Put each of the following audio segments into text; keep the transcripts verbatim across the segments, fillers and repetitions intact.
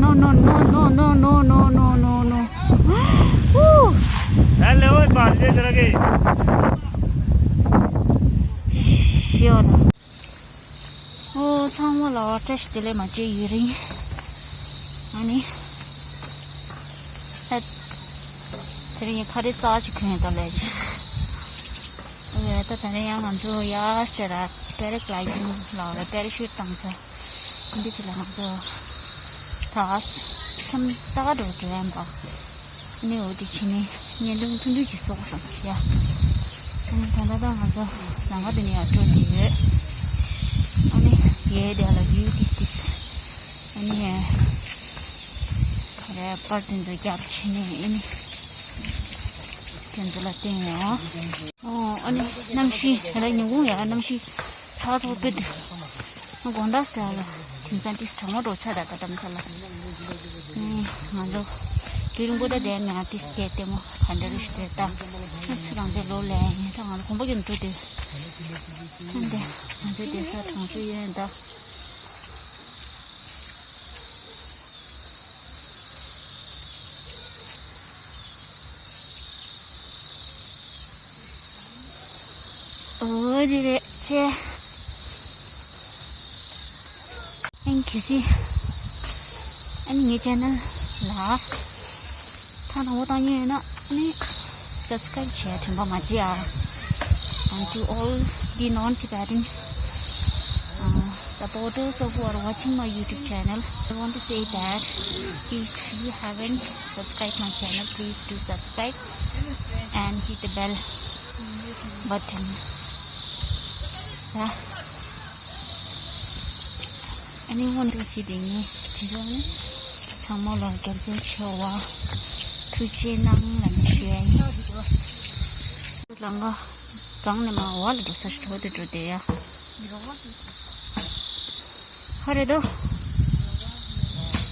No, no, no, no, no, no, no, no, no, no. Woo! Hello, Bharat Rage. Sure. ཨོ། ཚང་མ་ལ་བཀྲ་ཤིས་བདེ་ལེགས། མ་བརྗེད་ཡུན་རིང་། ཨ་ནི། ཨ། དེ་རིང་ཁ་རི་གསར་ཅིག་གོན་ཡོད་ད་ལས་ཅིག་ཨེ། ད་དེ་རིང་ཡང་ང་ཚོ་ཡར་ཟེར་ར་པེ་ར་གི་ལའི་ཌིང་ལ་ར་པེ་ར་ཤུཊ་བཏང་ཚར། འདི་ཅི་ལ་ང་ཚོ་ད་ཁམས་ད་ག་འགྲོ་འགྲོ་ཡང་པ། ནི་འོ་དེ་ཕྱི་ནས་བརྙན་ཐུང་ཐུང་ཐུང་ཅིག་བཟོ་དགོས་བསམ་སོང་ཡ། ད་ད་ལྟ་ང་ཚོ་ལམ་ཁ་འདི་ནས་ཡར་འགྲོ་བསྡད་ཡོད། ཨ་ནི་ཡའི་དེ་ལ་བིའུ་ཏིས་ཏིས། ཨ་ནི་ག་རེ་པར་དེ་ཚོ་རྒྱབ་ཕྱི་ནས་ཨ་ནི་དེ་ཚོ་ལ་བསྟན་ཡོད། ཨོ། ཨ་ནི་གནམ་གཤིས་ད་ལྟ་ཉིན་གུང་ཡ་གནམ་གཤིས་ཚ་ཚ་དཔེ་འདུག་དགོང་དག་ཟེར་ལ་དེང་སང་ཏིས་གྲང་མོ་འགྲོ་ཆགས་ད་ད་དམ་ས་ལ། ང་ཚོ་དེ་རིང་པོ་ད་བསྡད་མེད། ཏིས་སྐད་ལྟད་མོ་ག་འདྲ་རེད་ཞུ་དེ་ད། ང་ཚོ་རང་ཚོའི་ལོ་ལས་ད་ང་ཚོ་དགོན་པ་གི་འགྲོ་དེ། ད་འདི་ང་ཚོའི་བསྡད་ས་གྲོང་ཚོའི་གཡས་ད། འོ་དེ་རེད་ཆེ། ཨན་གལ་སྲིད་ཨན་ངའི་ཆེ་ནལ་ལ་ཐེངས་དང་པོ་བཏང་མྱོང་ཡོད་ན་ནི་སབ་སི་ཀ་རེབ་བྱས་དྲན་པ་མ་བརྗེད་ཨ། And to all the non-Tibetan uh, supporters of who are watching my YouTube channel, I want to say that if you haven't subscribed my channel, please do subscribe and hit the bell button. Yeah. Anyone to see the new children? ཚང་མ་ལ་རྒྱབ་སྐྱོར་ཆེ་བ། ཐུགས་རྗེ་གནང་ལ་ནི་ཞུ་ཡ་ཡིན། ལམ་ཁ་གང་ནས་མ་བ་ལ་འགྲོ་ས་ཞིག་འགྲོ་དེ་འགྲོ་དེ་ཡ། ཧ་རེ་དོ།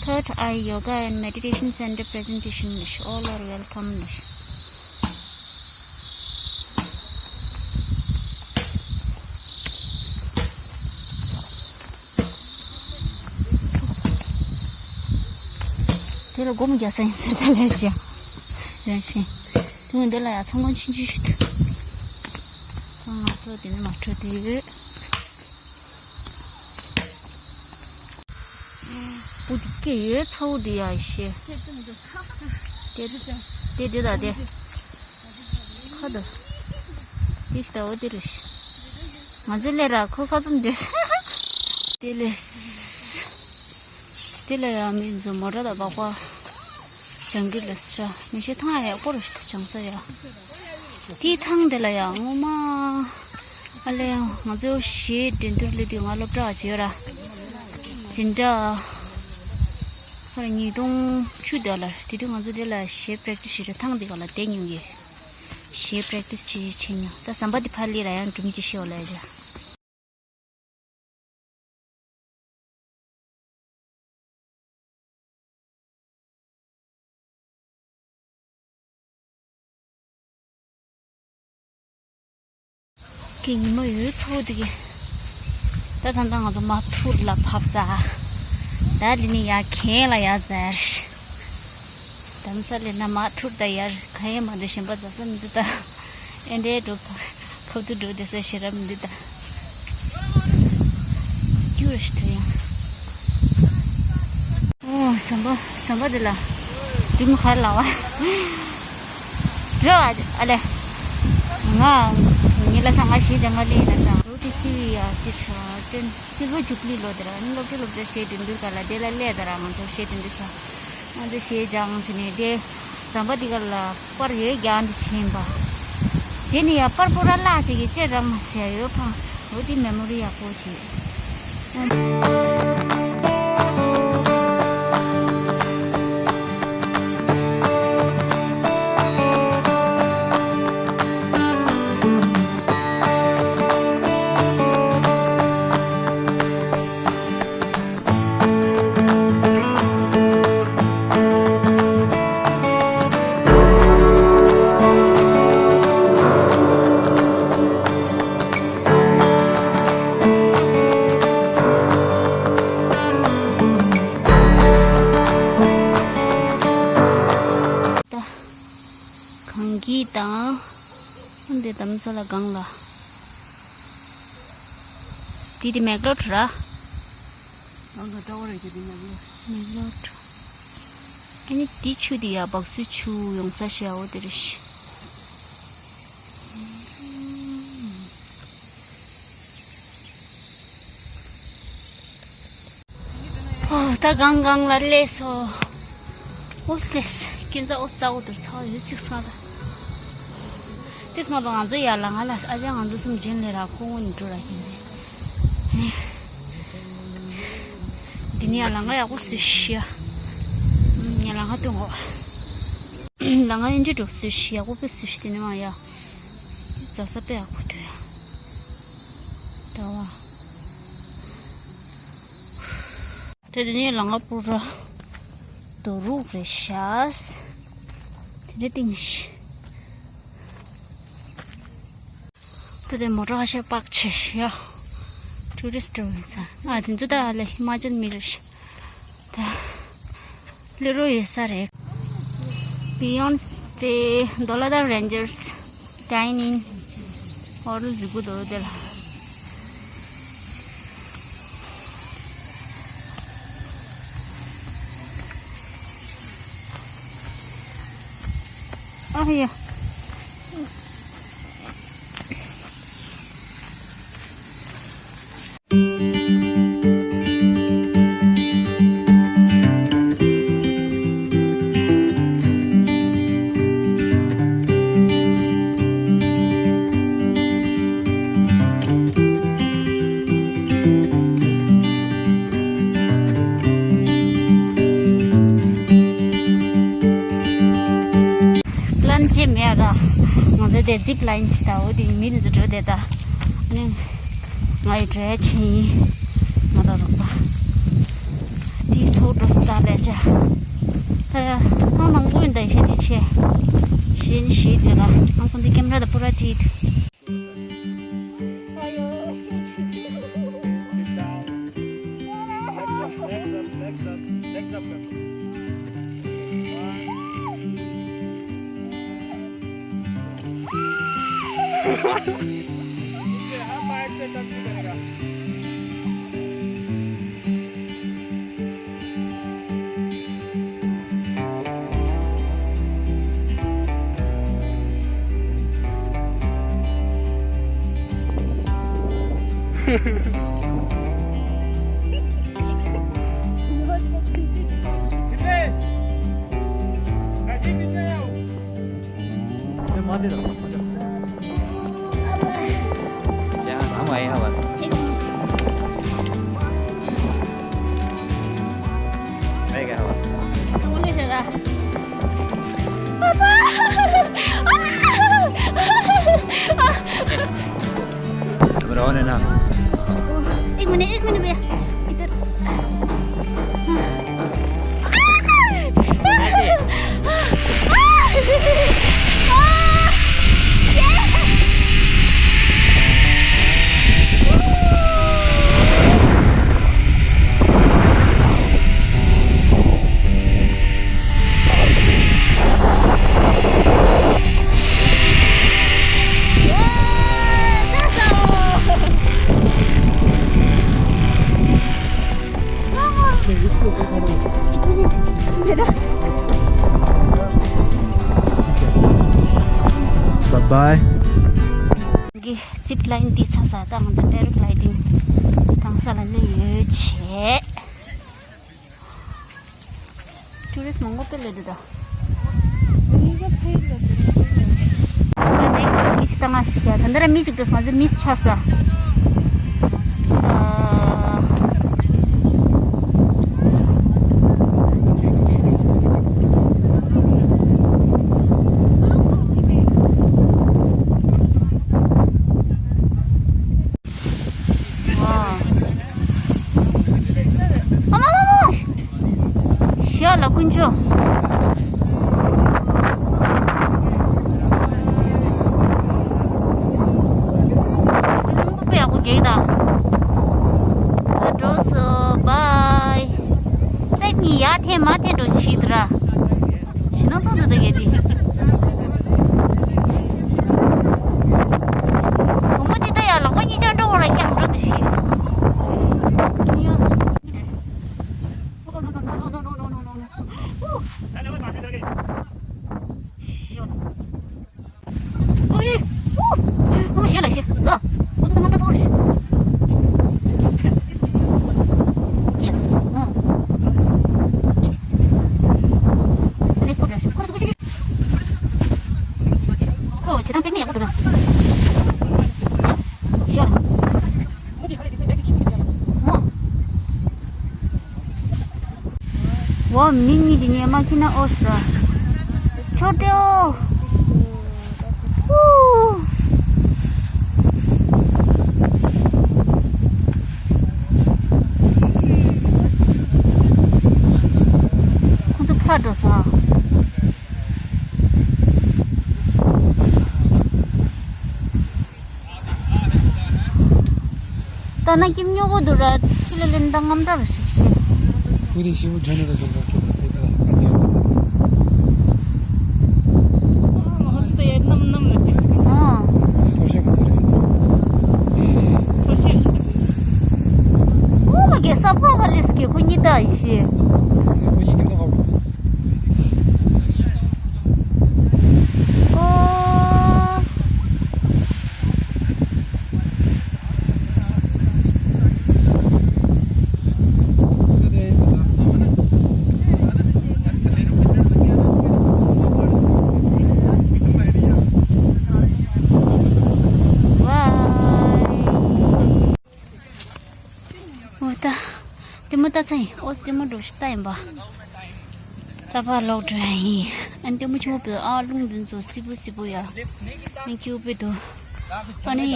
Third Eye Yoga and Meditation Center presentation ནི་all are welcome ནི། དེ་ལ་སྒོམ་རྒྱག་ས་ཡིན་ཟེར་ད་ལས་ཀྱང་། རང་བཞིན། དུང་འདི་ལ་ཡང་ཚོང་ཁང་ཆུང་ཆུང་ཞིག་འདུག་ཚང་མ་ཚོ་དེ་ནས་མ་འཕྲོད་དུས། པུ་ཏི་སྐད་ཡོད་ཚ་བོ་འདི་ཡ་ཤེ། དེ་དེ་དེ་དང་དེ། ཁ་དོ། དེ་ཞིག་ད་འོ་དེ་རེད། ང་ཚོ་ལས་ར་ཁོ་ཁ་ཙམ་དེ། དེ་ལས། དེ་ལ་ཡང་མི་ཚོ་མོ་ཊ་དང་སྦག་སྦག་སྦྱང་གི་ལ་ཤ་མི་ཤེས། ཐང་ཡག་པོ་རེད་ཤི་ཐུ་སྦྱང་ས་ཡ། དེའི་ཐང་དེ་ལ་ཡང་ངོ་མ་ཨ་ལས་ང་ཚོ་གཞས་འགྲན་བསྡུར་སླེབས་དུས་ང་སློབ་གྲྭ་བ་བྱས་ཡོད་ར། འཛིན་གྲྭ་ཧ་ཉིས་སྟོང་བཅུ་དེ་ལ་དེ་དུས་ང་ཚོ་དེ་ལ་གཞས་པེ་རེག་ཊི་སི་བྱེད་རེད། ཐང་དེ་ག་ལ་བསྡད་མྱོང་གི། གཞས་པེ་རེག་ཊི་སི་བྱེད་བྱེད་མྱོང་། ད་ཟམ་པ་དེ་ཕར་སླེབས་ར་ཡང་སྒྲུང་ཅིག་ཤེས་ཡོད་ལ་ཡ། ཀྱི་ཉི་མ་ཡོད་ཚོགས་འདུག་གི། ད་ད་ད་ང་ཚོ་མ་ཐུར་ལ་བབས་ས། ད་ལི་ནི་ཡ་གན་ལ་ཡ་ཟེར། དམ་ས་ལི་ན་མ་ཐུར་ད་ཡར་ག་ཡེ་མ་འདི་ཞིམ་པ་ཛ་ས་མི་འདུག་ད། ཨེ་འདྲའི་འགྲོ་ཕ། ཁབ་ཏུ་འགྲོ་དེ་ས་ཤེས་རབ་མི་འདུག་ད། སྐྱུར་ཞིག་ཐུ་ཡང་། ཨོ་ཟམ་པ་ཟམ་པ་འདི་ལ། འགྲིམ་གར་ལ་བ། འགྲོ་ཨ་ལེ། ང་། ཉི་ལ་ས་ང་ཞེས་ཅང་ང་ལི་ན་ས། རོ་ཏི་སི་ཡ་ཏི་ཤ་ཏན་སིལ་བར་ཇུབ་ལི་ལོ་དེ་ར་ནི་སློབ་གྲྭ་སློབ་གྲྭ་ཞེས་དུ་འདུག་ག་ལ་དེ་ལ་སླེ་དེ་ར་ང་ཚོ་ཞེས་དུ་འདུག་ཤ། ང་ཚོ་ཞེས་ཅང་ཚུ་ནི་དེ། ཟམ་པ་འདི་ག་ལ་པར་ཡོད་རྒྱག་འདི་ཕྱིན་པ། རྗེས་ནི་ཡ་པར་པོ་ར་བརླག་ཞིག་གི་ལྕེ་ར་མ་ཟེར་ཡོད་ཕངས། འོ་དེ་མེ་མོ་རི་ཡག་པོ་བྱེད། འདི་དང་། འདི་དམ་ས་ལ་གང་ལ། འདི་དེ་མེག་ལོ་ཊི་ར། གང་ག་འདྲ་བོ་རེད་ཀྱི་འདི་མེག་ལོ་ཊི། མེག་ལོ་ཊི། ཨ་ནི་འདི་ཆུ་དེ་ཡ་སྦག་སུའི་ཆུ་ཡོང་ས་ཞེ་ཡ་འོ་དེ་རེད་ཤི། ཨོ། ད་གང་གང་ལ་སླེབས་སོ། ཨོ་སླེབས། ཁྱོད་ཚ་ཨོ་ཙག་འོ་དུར་ཚ་ཡོད་ཚིག་སང་ད། དེ་སྔ་དང་ང་ཚོ་ཡར་ལ་ང་ལ་ཨ་ཅག་ང་ཚོ་གསུམ་རྗེས་ལས་ར་ཁོ་ངོ་ནི་འགྲོ་ར་ཁྱེད་ཚེ། འདི་ནི་ཡར་ལ་ང་ཡག་པོ་སུ་ཤི་ཡ། ངས་ལ་ང་སྟོན་གོ། ལ་ང་ཨིན་ཇི་འགྲོ་སུ་ཤི་ཡག་པོ་པེ་སུ་ཤི་དེ་ནི་མ་ཡ། རྫ་ས་པེ་ཡག་པོ་དུ་ཡ། ད་བ། དེ་དེ་ནས་ལང་ཀ་པུ་ར་རྡོ་རུག་རེད་ཤག་དེ་འདྲ་ཏིང་ཤི། དེ་དེ་མོ་ཊ་ཁ་ཤས་པག་ཆེ་ཤག་ཊུ་རི་སི་ཊི་འོང་ས། ཨ་དེ་ཚོ་ད་ལ་ཧི་མ་ཅལ་མི་རེད་ཤག་ད་ལི་རོ་ཡོད་ས་རེད། Beyond Stay Dollada Rangers Dining ཧོ་ཊེལ་འཛུགས་གི་འདུག་དེ་ལ། ཨ་ཡ། པི་ལན་ཅི་མེད་ར། ང་ཚོ་དེ་ཛིབ་ལ་ཡིན་ཅི་ད་འོ་དེ་མི་འདི་ཚོ་འགྲོ་དེ་ད། ཨ་ནི། ང་ཡི་འགྲོ་ཡ་ཆེན་ཡིན། ང་ད་རོགས་པ། དེའི་ཚོགས་འགྲོ་སུ་ད་ལས་བྱ། ད་ཡ། ཐང་མང་པོ་ཡིན་ད་ཡི་ཤ་དེ་ཆེ། ཞེན་ཞེས་དེ་ལ་ང་ཁོང་ཚོའི་ཀེམ་ར་ད་པུ་ར་བྲིས། Sit down. Legs up, legs up, legs up, legs up. One. नीचे, हाँ, पैर से touch नहीं करेगा। Camera on and on. एक मिनट, एक मिनट भैया, इधर। Bye bye. གི་ཛིབ་ལ་ཡིན་འདི་ཚ་ས་དང་འདི་པེ་ར་གི་ལའི་ཌིང་དང་ས་ལ་ལས་ཡོད་ཆེ། ཊུ་རི་སི་མང་པོ་སྤེལ་ལེ་འདུག་ད། ད་ནེག་སི་མི་ཞིག་ད་ང་ཤི་ཡ་ད་འདི་ར་མི་ཞིག་འགྲོ་སོང་ང་ཚོ་མིས་ཆགས་ས། ཨ་མ་མ་མ། ཤ་ལ་དཀོན་མཆོག་ཡག་པོ་རྒྱག་ད། འགྲོ་སོ། བའི། ཙེག་ནི་ཡ་ཐེ་མ་ཐེ་འགྲོ་ཆི་དུ་ར། ཞི་ན་ཚང་དུ་དུ་གེ་དི། ཞོ་ལ་ཞོ། ཨོ། ཨོ། ཞོ་ལ་ཞོ། ཨ། ཁོ་ཚོ་དང་ང་འདྲ་ཚོར་ཞིག་ཨ། ལེགས་པོ་འདྲ་ཞིག་ཁོ་ཚོ་ཞིག་ཁོ་བྱེད་སྟངས་ཏིག་ནི་ཡག་པོ་འདུག་ན། ཞོ་ལ། ཨོ། འོ། མི་གཉིས་དེ་ནས་མ་ཁྱི་ན་ཨོ་ས། ཆོ་ཏེའོ། ཧུ། ཁོ་ཚོ་ཕར་འགྲོ་ས། ད་ན་ཀིམ་ཉོ་གོ་འདུག་ར། ཁྱི་ལ་ལེན་ད་རྔམ་དྲག་ར་ཞིག་ཤེས། ཁུ་དེ་ཞིབ་པོ་ཇོ་ནི་ར་ཞིག་ར་སྐད་ད་ཕེ་ད་ཨ་ཅག་ས་ས། ཨ། ཐོ་ཤེ་ག་ཚོད་རེད། ཐོ་ཤེ་ར་ཞིག་ར། ཨོ་མ་གེ་ས་ཕ་ག་ལེས་ཀྱི་ཁོ་གཉིས་ད་ཡི་ཤེས། ཁོ་གཉིས་ཀྱི་ད་ཧོ་ཨོ། འོ་ད། ལྟད་མོ་ལྟ་ཚར་ཡིན། ཨོ་ལྟད་མོ་འགྲོ་ཤི་ལྟ་ཡིན་པ། ད་ཕར་ལོག་འགྲོ་ཡ་ཡིན། ཨ་ནི་ལྟད་མོ་ཆེན་པོ་བོད་ཨ་རླུང་འདི་ཚོ་སིབ་པོ་སིབ་པོ་ཡ། ཨ་ནི་སྐྱིད་པོ་དཔེ་འདུག་ཨ་ནི།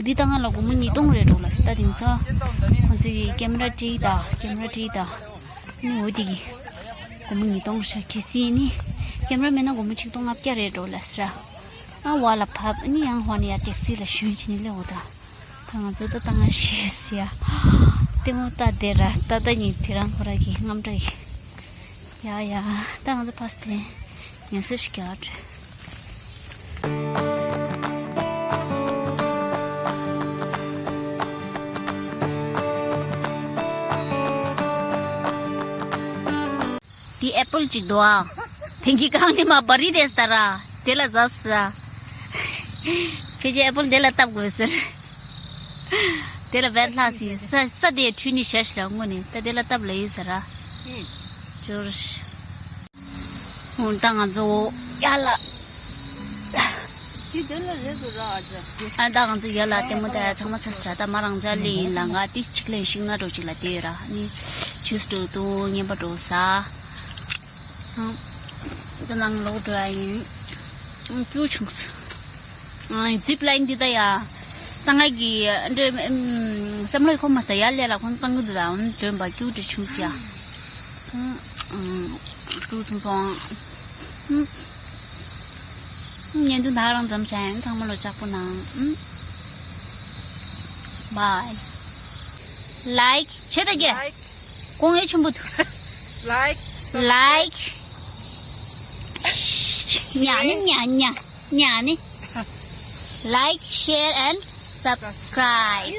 འདི་ལྟ་ང་ལ་སྒོར་མོ་ཉིས་སྟོང་རེད་འགྲོ་ལ་ད་དེང་སང་། ཁོང་ཚོ་གི་ཀེམ་ར་བྲིས་ད་ཀེམ་ར་བྲིས་ད། ཨ་ནི་འོ་དེ་གི། སྒོར་མོ་ཉིས་སྟོང་ཤ་ཁེ་སི་ནི། ཀེམ་ར་མེད་ན་སྒོར་མོ་ཆིག་སྟོང་ལྔ་བརྒྱ་རེད་འགྲོ་ལ་སི་ར། ཨ་བ་ལ་ཕབ་ཨ་ནི་ཡང་ཧོ་ནི་ཡ་ཊེག་སི་ལ་ཞོན་ཕྱིན་ནི་ལེ་འོ་ད། ད་ང་ཚོ་ད་ལྟ་ང་ཤེས་ཡ། ལྟད་མོ་ལྟ་བསྡད་ར་ད་ལྟ་ཉིན་དེ་རང་ཁོ་ར་གི་རྔམ་དྲག་གི། ཡ་ཡ། ད་ང་ཚོ་ཕ་སི་ཐན་ངལ་གསོ་ཞིག་རྒྱག་འགྲོ། འདི་ཨེ་པལ་ཅིག་འདུག་ཨ། དེང་གི་གང་ནི་མ་བ་རི་དེ་སྟ་ར། དེ་ལ་ཟ་ས། ཁྱེད་ཀྱི་ཨེ་པལ་དེ་ལ་བཏབ་དགོས་ཟེར། དེ་ལ་བད་ལྷག་སི་ས་ས་དེ་ཁྲུས་ནི་ཞ་ཞི་ལ་དངོས་ནི་ད་དེ་ལ་བཏབ་ལ་ཡིན་ཟེར་ར། ཅོར། ཧུང་ད་ང་ཚོ་ཡ་ལ། ཅི་དེ་ལ་རེད་འདུག་ར་ཨ་ཅག་ཨ་ད་ང་ཚོ་ཡ་ལ་ལྟད་མོ་ད་ཡ་ཚང་མ་ཚ་ས་ར་ད་མ་རང་ཚ་ལི་ཡིན་ལ་ང་ཏིས་ཅིག་ལེན་ཤིང་ན་འགྲོ་ཅིག་ལ་དེ་ཡོད་ར་ནི། ཇུས་འགྲོ་དུ་ངན་པ་འགྲོ་ས། ད་ནང་ལོག་འགྲོ་ཡ་ཡིན། ཀྱུ་ཆུང་སུ། ཛིབ་ལ་ཡིན་འདི་ད་ཡ། ད་ང་གི་འདྲེ་བསམ་བློ་ཁོ་མ་ས་ཡ་ལས་ལ་ཁོང་གཙང་གི་འདུག་ད་འོན་འདྲེན་པ་ཀྱུ་འདྲེ་ཆུང་སི་ཡ། ཀྱུ་ཐུང་ཐུང་། བརྙན་ཐུང་ད་རང་འཛོམས་བྱ་ཡང་ཚང་མ་ལོ་ལྕགས་པོ་ནང་། Bye། Like བྱེད་ད་གེ། ལའིཀ་དགོངས་ཡོད་ཆེན་པོ་འདུག་ལའིཀ། ལའིཀ། ཉ་ནི་ཉ་ཉ་ཉ་ནི། Like, share and subscribe.